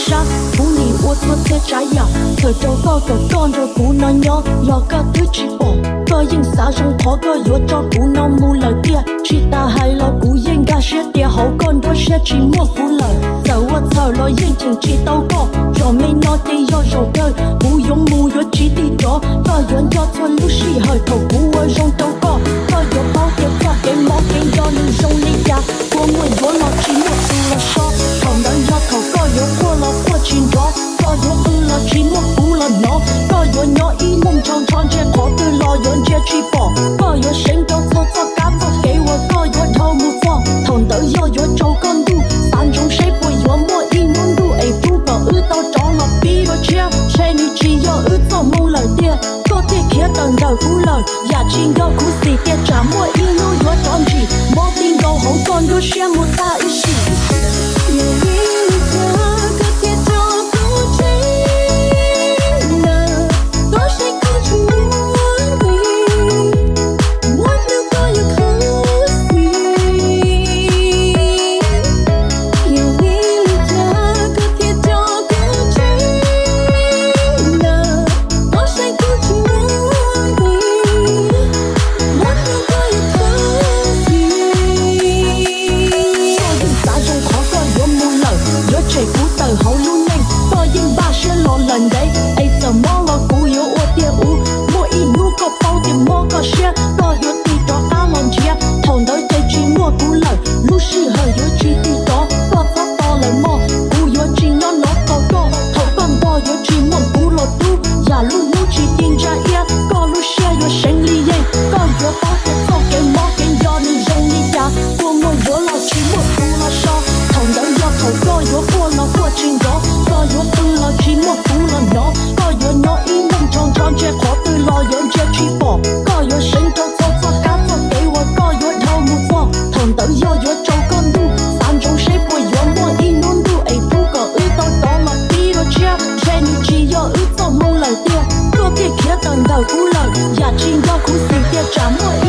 sab, kuv nim ua txhua txhia tsav yam tawm rau koj kom koj nrog kuv no nyob los koj twb tsis pom. Koj yeej xav zoo qhov koj yuav tso kuv no mus lawm tiag. Tsis tas hais los kuv yeej nkag siab tias hauv koj nruab siab tsis muaj kuv lawm. Txawm ua txhawm los yeej cheem tsis tau koj, zaum me no ces yog zaum kawg. Kuv yuav mus yuav tsis tig rov, koj yuav nco txhua lub sij hawm thaum kuv ua zoo rau koj. Koj yuav paub tias txoj kev mob kev nco nws zoo li cas, kua muag yuav los tsis muaj tus los so. Thaum ntawd yog thaum koj yuav quaj los quaj tsis nrov, koj yuav qw los tsis muaj kuv los hnov. Koj yuav nyob ib hnub nrho nrho ntsia qhov twg los yuav ntsia tsis pom. Koj yuav seev rau txhua txoj kab txoj kev uas koj yuav dhau mus txog. Thaum ntawd yog yuav tsaus koj ntuj, xav ntsoov seb puas yuav muaj ib hnub ntuj es pub kom wb tau rov los pib dua tshiab. Ntshe nws tsis yog wb txoj hmoo lawm tiag, koj thiaj khiav tawm ntawm kuv lawm. Yam tsis nco khuv xim tias tsam muaj ib hnub yuav rov ntsim, mob tij nkaus hauv koj nruab siab mus tag ib sim. Koj yeej xav zoo qhov koj yuav mus lawm, yuav tshem kuv tawm hauv lub neej. Koj yeej npaj siab los lawm ntev, es txawm mob los kuv yuav ua tiag uv. Muaj ib hnub koj paub tias mob koj siab, koj yuav tig rov qab los nrhiav. Thaum ntawd ces tsis muaj kuv lawm, lub sij hawm yuav tsis tig rov. Koj txhob tos lawm mog, kuv yuav tsis nyob nov tos koj. Thaum koj npog yuav tsis muaj kuv los tub, yam lub hnub tsis ci ntsa iab, koj lub siab yuav seev li yeej. Koj yuav paub tias txoj kev mob kev nco nws zoo li cas, kua muag yuav los tsis muaj tus los so. Thaum ntawd yog thaum koj yuav quaj los quaj tsis nrov, koj yuav qw los tsis muaj kuv los hnov. Koj yuav nyob ib hnub nrho nrho ntsia qhov twg los yuav ntsia tsis pom. Koj yuav seev rau txhua txoj kab txoj kev uas koj yuav dhau mus txog. Thaum ntawd yog yuav tsaus koj ntuj, xav ntsoov seb puas yuav muaj ib hnub ntuj es pub kom wb tau rov los pib dua tshiab. Ntshe nws tsis yog wb txoj hmoo lawm tiag, koj thiaj khiav tawm ntawm kuv lawm. Yam tsis nco khuv xim tias tsam muaj